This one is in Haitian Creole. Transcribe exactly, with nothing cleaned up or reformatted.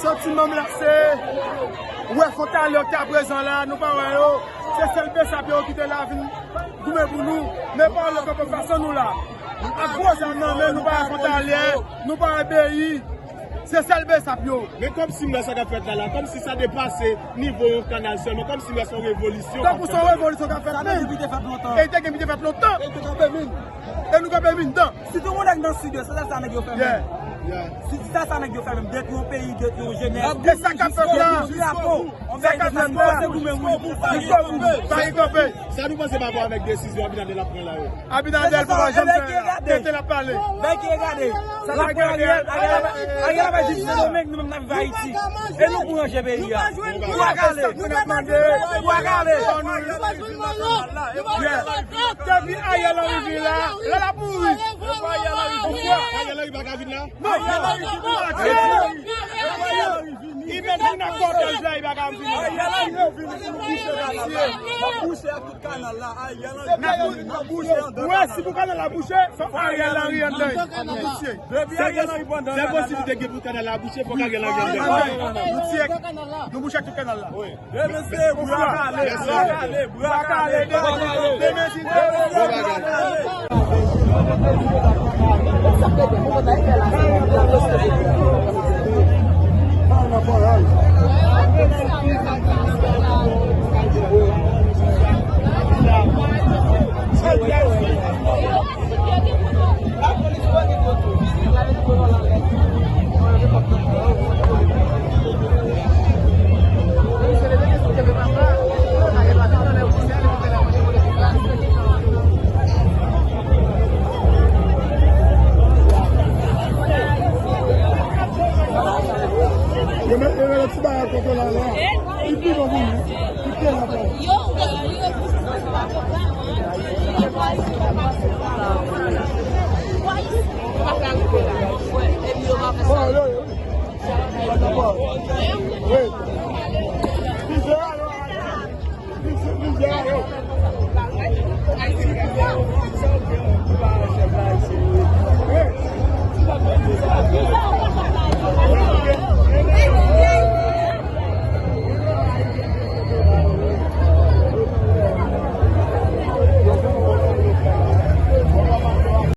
Santiman m la se wè fwontalyè ki ta prezan la, nou pa wè yo. Se sèl Besap yo ki te la vin goumen pou nou. Men pa wè yo kanpe fason nou la. Ak gwo zam nan men, nou pa wè fwontalyè, nou pa wè beyi. Se sèl Besap yo. Men kòmsi m wè sa k ap fèt la la, kòmsi sa depase nivo yon kanal sèlman, kòmsi m wè se yon revolisyon k ap fèt. Tankou se yon revolisyon k ap fèt menm. E te gen pou te fèt lontan. E nou kanpe menm nan. Sitou yon nèg nan sid yo, se sa sa nèg yo fè menm. Si sa sa nèg yo fè menm, detwi yon peyi, detwi yon jenès. E sa k ap fèt la. Sa k ap fèt la. Jiskobou. Pa gen kanpe. Sa nou panse pa rapò avèk desizyon Abinader ap pran la yo? Abinader pa janm fè tete l ap pale. Bèk ki regade. Sa l ap pran Ariel, Ariel ap di Sendomeng, nou menm n ap viv Ayiti. E nou pou ranje peyi a. Pou a kale. Pou a kale. Depi Ariel Henry vin la, la l ap mouri. Ariel Henry pa ka vin la? Non. Li menm vin ak kòtèj la, li pa ka vin. Ariel Henry vini pou nou bouche kanal la. N ap bouche ak tout kanal la. Ariel Henry. N ap bouche. Ou wè, si pou kanal la bouche, fò Ariel Henry anndan. Depi Ariel Henry pandan. Sèl posiblite gen pou kanal la bouche, fòk Ariel Henry anndan. Nou tiye, nou bouche ak tout kanal la. Demen se bwa kale, bwa kale, bwa kale. Demen se